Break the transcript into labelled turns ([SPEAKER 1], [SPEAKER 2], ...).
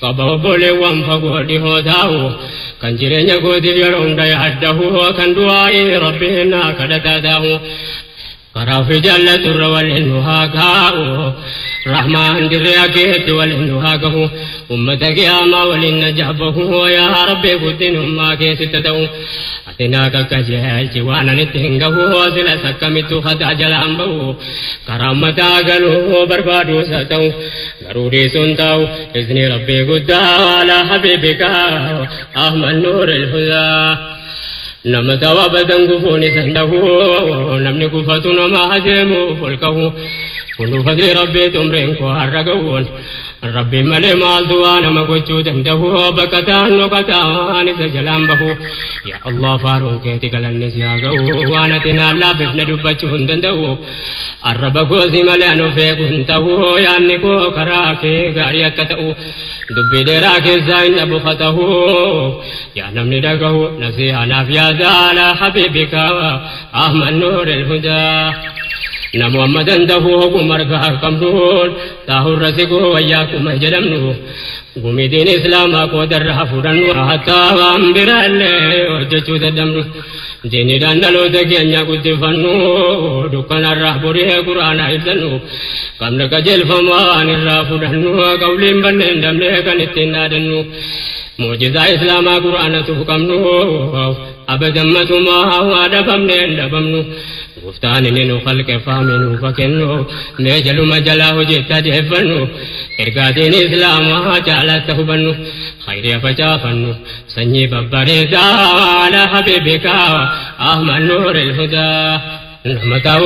[SPEAKER 1] Qaba obboleewwan fagoo dhihoo taa'u kan jireenya kootiif yeroo hunda yaaddahu kan du'aa'ii rabbiin naa kadhataa taa'u karaa ofii jaallaturra waliin nu haa kaa'u rahmaan dirree akeetti waliin nu haa gahu ummata qiyaamaa waliin na jaabahu yaa rabbi guddinummaa keessitti ta'u ati naa qaqqajeelchi waan ani itti hin gahu silas akkamittu hadaa jalaan bahu karaa ummataa galuu barbaadus haa ta'u garuu dhiisuun ta'u izni rabbii guddaa alaa habiibika ahmad nuur ilhudaa nama ta'u abadan gufuun isa hin dhahu namni gufatu nama adeemuuf ol kahu kunuu fadli rabbii xumreen koo har'a gahuun rabbiin malee maaltu waa nama gochuu danda'u bakka ta'an dhokataan isa jalaan bahu yaa Allah faaruun keeti galanni si haa ga'u waan ati naan laaffifne dubbachuu hin danda'u arraba koosi malee anu feeku hin ta'u yaanni koo karaa kee gaarii akka ta'u dubbii dheeraa keessaa hin dhabu ta'u yaa namni dhagahu nasihaa naaf yaada alaa habiibika ahmad nuur ilhudaa namu amma danda'u ogummaa argaa qabnuun taahurra siguu wayyaa kuma jedhamnu gumitiin islaamaa qoodarraa fudhannu hattaa waan biraallee hojjechuu dadhabnu diiniidhaan dhaloota keenya guddifannu dukkanarraa boree quraanaa ibsannu qabna qajeelfamaan irraa fudhannu qawliin banneen damlee kan ittiin dhaadannu mucizaa islaamaa quraanatu qabnu abadan matumaa waa dhabamne hin dhabamnu gooftaan inni nu kalqe faame nuuf kennu mee jaluma jalaa hojjechaa deeffannu ergaatiin islaamaa caalaatti hubannu khayriya facaafannu sanyii babbareedaa ala habiibika ahmad nuur ilhudaa nama ta'u.